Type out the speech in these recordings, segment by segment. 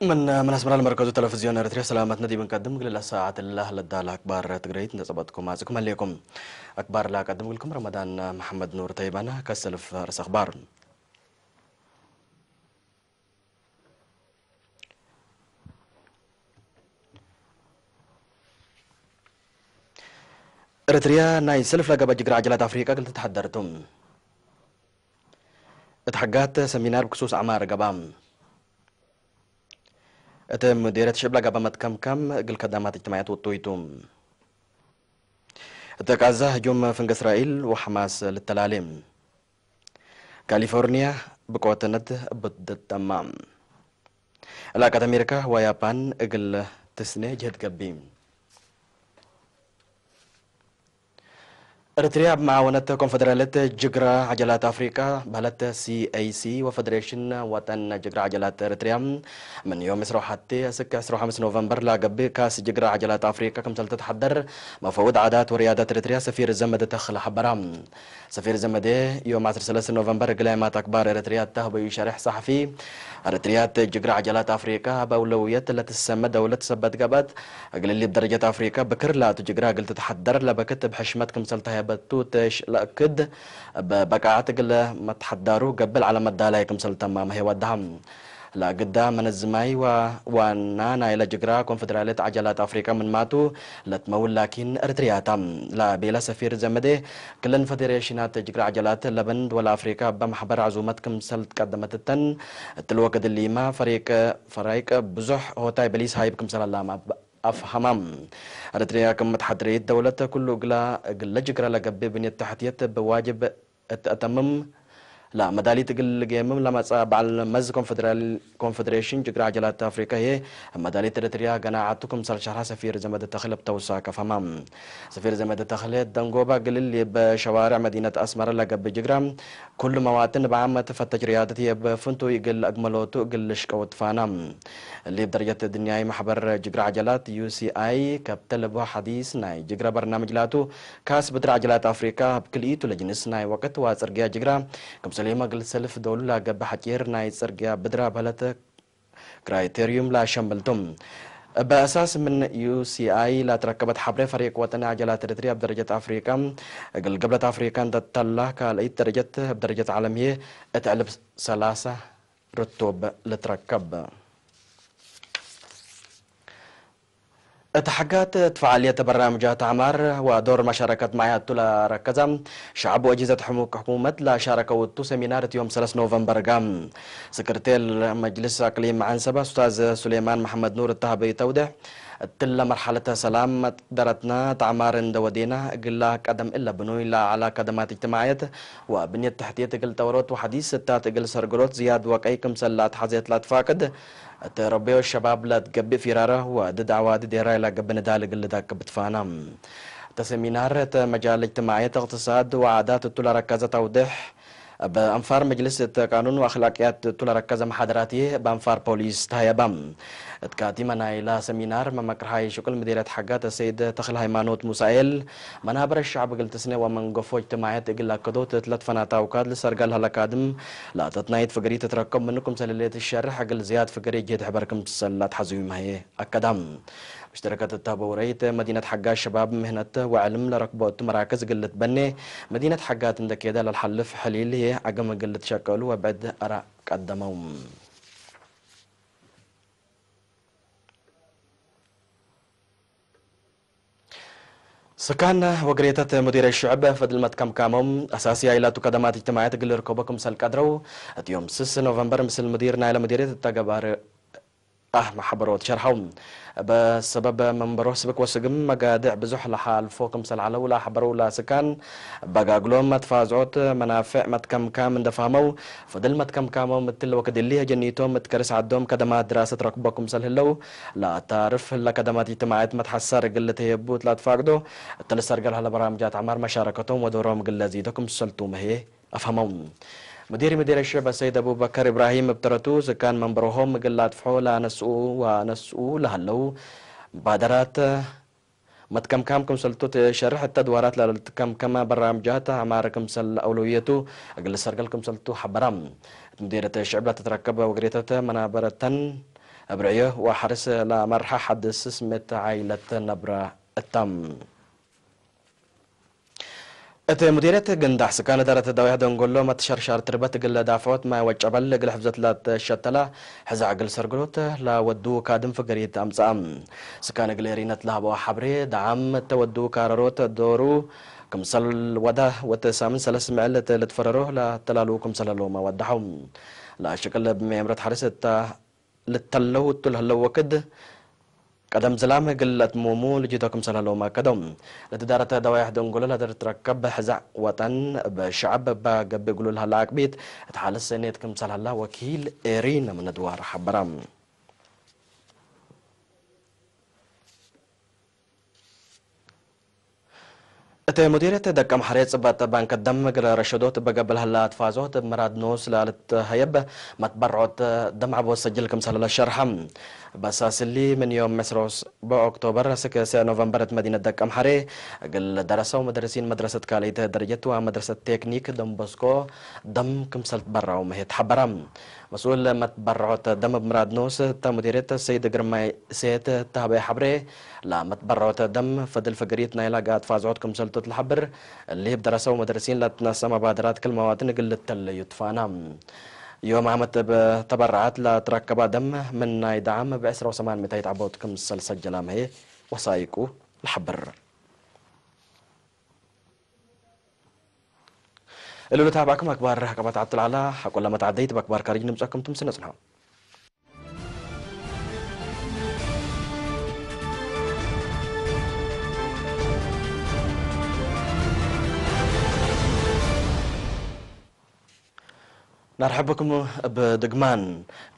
من من أسمر المركز تلفزيون إريتريا سلامتنا دي بنقدم قل الساعة الله لدى الأكبار تقريت نتبتكم ماسكم عليكم. أكبار لا قدم لكم رمضان محمد نور تيبانا كسلف رس أخبار. إريتريا ناي سلف لقبة جقر عجلات أفريقيا قلت تحضرتم. اتحقات سمينار بخصوص أعمار قبام. እቲ ሙዴረት ሽብላ ጋባ መትከምከም እግል ከዳማት እጅትማያት ወጥቶይቱ። እቲ ቃዛ ህጁም ፍንግ እስራኤል ወሐማስ ልተላሌ። ካሊፎርኒያ ብቆተነት ብትጠማ። ላቀት ኣሜሪካ ወያፓን እግል ትስኔ ጅህድ ገቢ። ኤርትርያ ብመዓወነት ኮንፈደራልየት ጅግራ ዓጀላት ኣፍሪቃ፣ በህለት ሲኤይሲ ወፈደሬሽን ወጠን ጅግራ ዓጀላት ኤርትርያ፣ ምን ዮም ዕስራ ወሓደ እስከ ዕስራ ወሓምስ ኖቨምበር ላገብእ ካስ ጅግራ ዓጀላት ኣፍሪቃ ክምሰል ተትሓደር መፈውድ ዓዳት ወርያዳት ኤርትርያ ሰፊር ዘመደ ተኽለ ሓበራ። ሰፊር ዘመደ ዮም ዓሰርተ ሰለስተ ኖቨምበር ግላይማት ኣክባር ኤርትርያ እተህበዩ ሸርሕ ጸሓፊ፣ ኤርትርያ ጅግራ ዓጀላት ኣፍሪቃ በውለውየት ለትሰመ ደውለት ሰበት ገባት እግል እሊ ብደረጀት ኣፍሪቃ ብክር ላቱ ጅግራ እግል ትትሓደር ለበክት ብሕሽመት ክምሰል ተሄበቱ ተሽ ለእክድ በቃዓት እግል መትሓዳሩ ገብል ዓለ መዳላይ ክምሰል ተማመ ሄወዳሃም። ለግዳ መነዝማይ ዋ-፣ ዋና ናይለ ጅግራ ኮንፈደራልየት ዓጀላት ኣፍሪቃ ምንማቱ ለትመውል ላኪን እርትርያታ። ለቤለ ሰፊር ዘመዴ ክለን ፈዴሬሽናት ጅግራ ዓጀላት ለበንድ ወላ ኣፍሪቃ በማሕበር ዓዙመት ክምሰል ትቀደመትተን እትልወ ክድሊማ ፈሪቅ ፈራይቅ ብዙሕ ሆታይ በሊስ ሃይብ ክምሰል ኣላማ ኣፍሃማም። ኤርትርያ ከም መትሓድሪት ደውለት ኩሉ እግላ እግለ ጅግራ ለገብእ ብንየት ተሕትየት ብዋጅብ እተእተምም ለመዳሊት እግል ጌምም ለመጻ በዓል መዝ ኮንፈደራል-፣ ኮንፈደሬሽን ጅግራ ዓጀላት ኣፍሪቃ ህየ መዳሊት ኤርትርያ ገናዓቱ ክምሰል ሸርሓ ሰፊር ዘመደ ተኽለ ብተውሳክ ኣፍሃማ። ሰፊር ዘመደ ተኽለ ደንጎባ ግልል በሸዋርዕ መዲነት ኣስመራ ለገብእ ጅግራ ኩሉ መዋጥን ብዓመት ፈተጅ ሪያደት የብ ፍንቱ ይግል ኣግመሎቱ እግል ሽቀውት ፋና። እሊ ብደረጀት ድንያይ ማሕበር ጅግራ ዓጀላት ዩ ሲ ኣይ ከብተ ለቦ ሓዲስ ናይ ጅግራ በርናምጅ ላቱ ካስ ብድራ ዓጀላት ኣፍሪቃ ኣብ ክልኢቱ ለጅንስ ናይ ወቅት ዋ ጽርግያ ጅግራ ክምሰል የመ እግል ሰልፍ ዶሉ ላገብ ሓጪር ናይ ጽርግያ ብድራ በለተ ክራይቴሪዩም ላሸምብልቱም። በእሳስ ምን ዩ ሲ ኣይ ላትረከበት ሓብሬ ፈሪቅ ወጠን ዓጀላት ኤርትርያ ብደረጀት ኣፍሪቃ እግል ገብለት ኣፍሪቃ እንተተላ ካልአይት ደረጀት ብደረጀት ዓለም ህየ እትዕልብ ሰላሳ ርቱብ ልትረከብ። እት ሓጋት እት ፈዓልየት በራምጃት ዓማር ወዶር መሻረከት ማዕያቱ ለረከዛ ሸዕብ ወእጅዘት ሕሙቅ ሕኩመት ለሻረከውቱ ሰሚናር እት ዮም ሰለስ ኖቨምበር ጋ። ሰክርቴር መጅልስ ኣቅሊም ዓንሰባ ኡስታዝ ሱሌማን መሐመድ ኑር እተሃበዩ ተውድሕ እትለ መርሓለተ ሰላም መቅደረትና ተዕማር እንደ ወዴና እግላ ቀደም እለ ብኑይ ለዓላ ከደማት እጅትማዕየት ወብንየት ትሕትየት እግል ጠውሮት ወሓዲስ ስታት እግል ሰርግሎት ዝያድ ወቀይ ክምሰል ለኣትሓዘየት ላትፋቅድ እት ረበዮ ሸባብ ለትገብእ ፊራረ ወድድ ዓዋዲ ዴራይ ላገብእ ንዳል እግል ልዳቅብ ትፋና። እተ ሰሚናር እተ መጃል እጅትማዕየት እቅትሳድ ወዓዳት እቱ ለረከዘ ተውድሕ በአንፋር መጅልስ እተ ቃኑን ወአኽላቅያት እቱ ለረከዘ መሓደራት እየ በአንፋር ፖሊስ ተሃየባ። እት ካቲመ ናይላ ሰሚናር መመክርሃይ ሽቁል ምዲርየት ሓጋት ሰይድ ተኽለ ሃይማኖት ሙሳኤል መናበረ ሸዕብ እግል ትስነ ወመንገፎ እጅትማዕየት እግል ኣከዶት እት ለትፈናታ ውካድ ልሰርገል ሀለካድም ላተትናይት ፍግሪ ትትረከብ ምንኩም ሰለሌት ሸርሕ እግል ዝያድ ፍግሪ ጅህድ ሕበር ክምሰል ላትሓዙ ይመሃየ። ኣከዳም። ሙሽተረከት እታ በውረይት መዲነት ሓጋ ሸባብ ምህነት ወዕልም ለረክቦ እቱ መራክዝ ግልት በኔ መዲነት ሓጋት እንደ ኬዳ ለልሓልፍ ሕሊል ህየ ዓገም ግልት ሸቀሉ ወብዕድ ኣራ ቀደመው። ስካን ወግሬተት ሙዲረ ሽዕብ ፈድል መትከምካሞም ኣሳሲ ኣይላቱ ከደማት እጅትማያት ግል ርከቦ ክምሰል ቀድረው እትዮም ስስ ኖቨምበር ምስል ሙዲር ናይለ ሙዲሬት እተገባር ኣህ መሓበሮት ሸርሓው። በሰበብ መንበሮ ስብክ ወስግም መጋድዕ ብዙሕ ለሓልፎ ክምሰል ዓለው ላሕበረው ላስካን በጋግሎም መትፋዝዖት መናፍዕ መትከምካም እንደፋህመው ፈድል መትከምካሞም እትል ወክድሊ ጀኒቶም እትከርስ ዓዶም ከደማ ድራሰት ረክቦ ክምሰል ህለው ላታርፍ ለከደማት እጅትማዕት መትሓሳር እግል ተየቡት ላትፋቅዶ እትል ሰርገል ሀለ በራምጃት ዓማር መሻረከቶም ወዶሮም ግለ ዚዶ ክምሰልቱ መሄ ኣፍሀመው። ሙዲር ሙዲር ሽዕብ ሰይድ ኣቡበከር ኢብራሂም እብ ተረቱ ስካን መንበረሆም እግል ላጥፍሖ ለኣነስኡ ወኣነስኡ ለሀለው ባደራት መትከምካም ክምሰልቱ ትሸርሕ እተ ድዋራት ለልትከምከመ በራምጃት ኣማረ ክምሰል ኣውለውየቱ እግል ሰርገል ክምሰልቱ ሐበራ። እት ሙዲር እተ ሽዕብ ለተትረከበ ወግሬተተ መናበረተን እብርዕዮ ወሓርስ ለመርሓ ሓድስ ስሜት ዓይለት ነብረ እታም። እቲ ሙዲርየት ግንዳሕ ስካነ ዳረት ዳውያ ደንጎሎ መትሸርሻር ትርበት ግለ ዳፍዖት ማይ ወጨበል እግል ሕፍዘት ላተሸተላ ሕዛ እግል ሰርግሎት ላወዱ ካድም ፍገሪት ኣምጻኣ። ስካነ ግሌሪነት ላህበዋ ሓብሬ ደዓም ተወዱ ካረሮት ዶሩ ክምሰል ወዳ ወተ ሳምን ሰለስ ምዕል ልትፈረሮ ላተላሉ ክምሰል ኣለዎም ኣወዳሖም። ላሽቅል ብመምረት ሓርስ እታ ልተለው እቱ ለህለው ወክድ ቀደም ዝላም ግለት ሞሙ ልጅቶ ክምሰል ኣለዎም ኣከዶም። ለትዳረተ ደዋያሕ ደንጎሎ ለትረከብ ሕዛዕ ወጠን በሸዓብ ባገብ ግሉል ሀላ ኣቅቢት እት ሓለስ ሰኔት ክምሰል ሀላ ወኪል ኤሪ ነምነድዋር ሓበራ። እቲ ሙዲርየት ደቀም ሓሬ ጽበት ባንክ ደም ግለ ረሸዶት በገብል ሀላ ትፋዞት ምራድ ኖስ ላልት ሀየብ መትበርዖት ደም ዓቦ ሰጅል ክምሰል ለሸርሐም። በሳስሊ ምን ዮም ዕስራ በኦክቶበር እስከ ኖቨምበር መዲነት ደቀምሓሬ እግል ደረሰው መደረሲን መድረሰት ካልይት ደረጀት ወመድረሰት ቴክኒክ ደንቦስኮ ደም ክምሰልት በራው መሄት ሓበራ። መስኡል መትበርዖት ደም ብምራድ ንኡስ ተሙዲሬት ሰይድ ግርማይ ሴት ተህበይ ሓብሬ ለመትበርዖት ደም ፈድል ፍግሪት ናይ ላጋ ትፋዝዖት ክምሰልቶት ለሓብር እሊ ብደረሰው መደረሲን ለትነሰ መባደራት ክልማዋትን እግል ተለዩ ትፋና። ዮም ዓመት ተበራዓት ለትረከባ ደም ምን ናይ ደዓም ብዕስራ ወሰማን ሚእታይት ዓቦት ክምሰል ሰጀላ መሄ ወሳይቁ ለሓብር። እሉ ለታብዕኩም ኣክባር ሃቀባት ዓብትልዓላ ሓቆላ መትዓደይት በክባር ካርጅ ንምጸኩም ትምስነ ጽንሖ። ናርሐበኩም ብድግማን።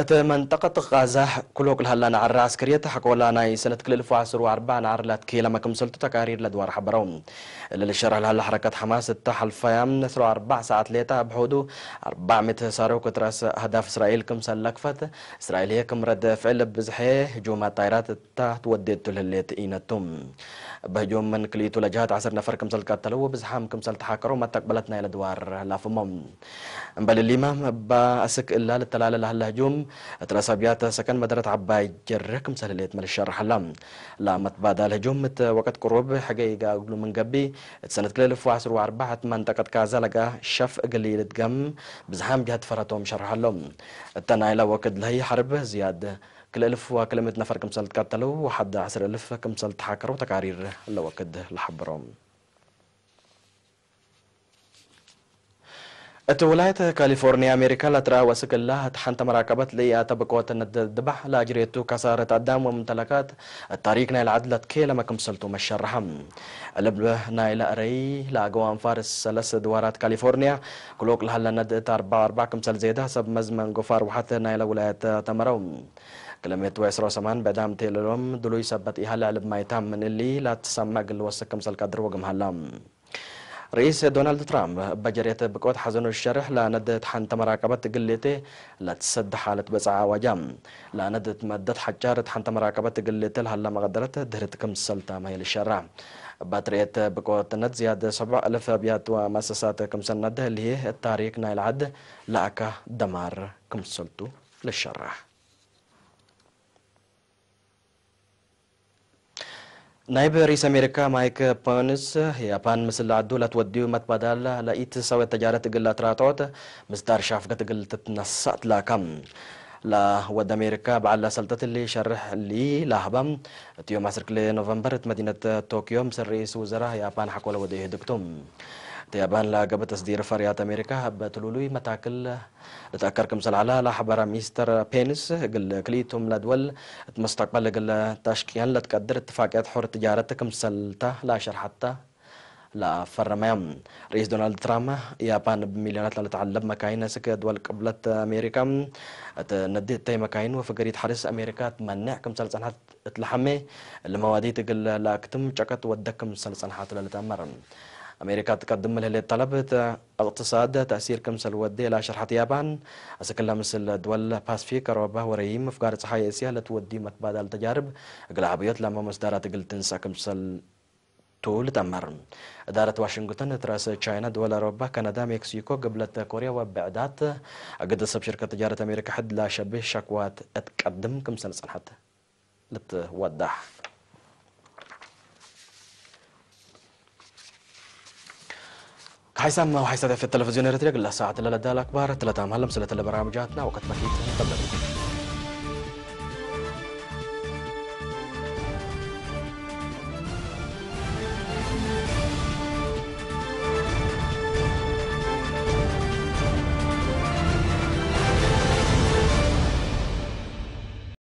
እቲ መንጠቀት ቃዛ ኩሎቅ ለሃላ ናዕሪ ዓስከርየት ሐቆላ ናይ ሰነት ክልል ፎ ዓስር ወአርባዕ ናዕሪ ላትኬላ መክምሰልቱ ተቃሪር ለድዋር ሐበረው። እልል ሸርሕ ለሃላ ሐረከት ሐማስ እታ ሐልፋያም ነስሮ አርባዕ ሰዓት ሌታ ብሑዱ አርባዕ ሚእቲ ሳሮ ክትራስ አህዳፍ እስራኤል ክምሰል ለክፈት። እስራኤል ህየ ክምረድ ፍዕል ብዝሐ ህጁማት ጣይራት እታ ትወዴቱ ለህሌት ኢነቱ። በህጁም ምን ክልኢቱ ለጀሃት ዓስር ነፈር ክምሰል ቀተለው ብዝሓም ክምሰል ተሓከረው መተቅበለት ናይ ለድዋር ላፍሞም። እምበል ሊማ እባ ኣስክ እላ ልተላለ ላህለ ህጁም እትረ ሰብያተ ሰከን መደረት ዓባይ ጀርህ ክምሰል ህሌት መልሸር ሓላ። ላመት ባዳል ህጁም እት ወቀት ቅሩብ ሕገ ይጋግሉ ምን ገቢ እት ሰነት ክልል ፎ ዓስር ወአርባዕ እት መንጠቀት ካዛ ለጋ ሸፍ እግል ይልድገም ብዝሓም ጀሃት ፈረቶም ሸርሓሎም። እተ ናይላ ወክድ ለህይ ሐርብ ዝያድ ክልእልፍ ወክልምት ነፈር ክምሰል ትቀተለው ወሓደ ዓስር እልፍ ክምሰል ተሓከረው ተቃሪር ለወክድ ለሓብሮም። እቲ ውላየት ካሊፎርኒያ ኣሜሪካ ለትረኣ ወስክላ እቲ ሓንተ መራከበት ለኢኣተ ብቆት ንድባሕ ለኣጅሬቱ ከሳረት ኣዳም ወምተለካት ታሪክ ናይ ለዓድ ለትኬለመ ክምሰልቱ መሸረሐ። ዕልብ ናይ ለእረይ ለኣገው ኣንፋር ሰለስ ድዋራት ካሊፎርኒያ ክሎቅ ለሃለ ነድእት ኣርባ ኣርባ ክምሰል ዜዳ ሰብ መዝመን ጎፋር ውሓት ናይ ለውላየት ተመረው። ክለሜት ወ ዕስራ ወሰማን ብዕዳም ቴለሎም ድሉይ ሰበት ኢሃ ለዕልብ ማይታ ምን እሊ ላትሰማ ግል ወስክ ክምሰል ቀድር ወግምሃላ። ርኢስ ዶናልድ ትራምፕ በጀሬት ብቆት ሐዘኑ ሸርሕ ለነድት ሓንተ መራቀበት ግሌቴ ለትሰድ ሓለት በጻዓ ዋጃ። ለነድት መደት ሓጫር ሓንተ መራቀበት ግሌቴ ለሃላ መቀደረት ድህርት ክምሰልታ ማይል ሸራ። ባትርኤት ብቆትነት ዝያደ ሰብዕ እልፍ ኣብያት ወመሰሳት ክምሰልነት ህልሄ ታሪክ ናይ ለዓድ ለኣካ ደማር ክምሰልቱ ለሸራ። ናይብ ርኢስ ኣሜሪካ ማይክ ፐንስ ያፓን ምስል ለዓዱ ለትወድዩ መትባዳል ለኢት ሰዌት ተጃረት እግል ለትራትዖት ምስዳር ሻፍገት እግል ትትነሳእ ትላካ። ለወድ ኣሜሪካ በዓል ለሰልጠት እሊ ሸርሕ እሊ ለህባ እት ዮም ዓስር ክልኤ ኖቨምበር እት መዲነት ቶክዮ ምስል ርኢስ ውዘራ ያፓን ሓቆለ ወደ ይህድግቱ። እት ያፓን ለገበ ተስዲር ፈርያት ኣሜሪካ በትሉሉይ መታክል ልትኣከር ክምሰል ዐላ ለሐበረ ሚስተር ፔንስ፣ እግል ክልኢቱም ለድወል እት መስተቅበል እግል ተሽቅየን ለትቀድር እትፋቅየት ሑር ትጃረት ክምሰልታ ለሸርሐታ ለፈረመያ። ርኢስ ዶናልድ ትራምፕ፣ ያፓን ብሚልዮናት ለልትዓለብ መካይን እስክ ድወል ቅብለት ኣሜሪካ እት ነዲ እተይ መካይን ወፍገሪት ሐርስ ኣሜሪካ ትመንዕ ክምሰል ጸንሐት እት ለሐሜ፣ እሊ መዋዲት እግል ለአክትም ጨቀት ወደክ ክምሰል ጸንሐት ለልትአመር። ኣሜሪካ ትቀድም ለህሌት ጠለብ እት እቅትሳድ ተእሲር ክምሰል ወዴ ለሸርሐት ያፓን፣ አስክለ ምስል ድወል ፓስፊክ፣ ቀሮባ ወረይም፣ ምፍጋር ጸሓይ እስያ ለትወዲ መትባዳል ተጃርብ እግል ዓብዮት ለመ መስዳራት እግል ትንሳ ክምሰል ቱ ልጠመር እዳረት ዋሽንግተን እትረስ ቻይና ድወል ኣሮባ ካናዳ ሜክሲኮ ግብለት ኮሪያ ወብዕዳት ኣገደ ሰብ ሽርከት ትጃረት ኣሜሪካ ሕድላ ሸብህ ሸክዋት እትቀድም ክምሰል ጸንሐት ልትወዳሕ። ከሓይሳም ኣብ ሓይሳት ኤፍ ቴሌቪዝዮን ኤርትርያ ግላ ሰዓት ለለዳል ኣክባር ትለታ ማለም ስለተለ በራምጃትና ወከት መኪት ተብለሉ።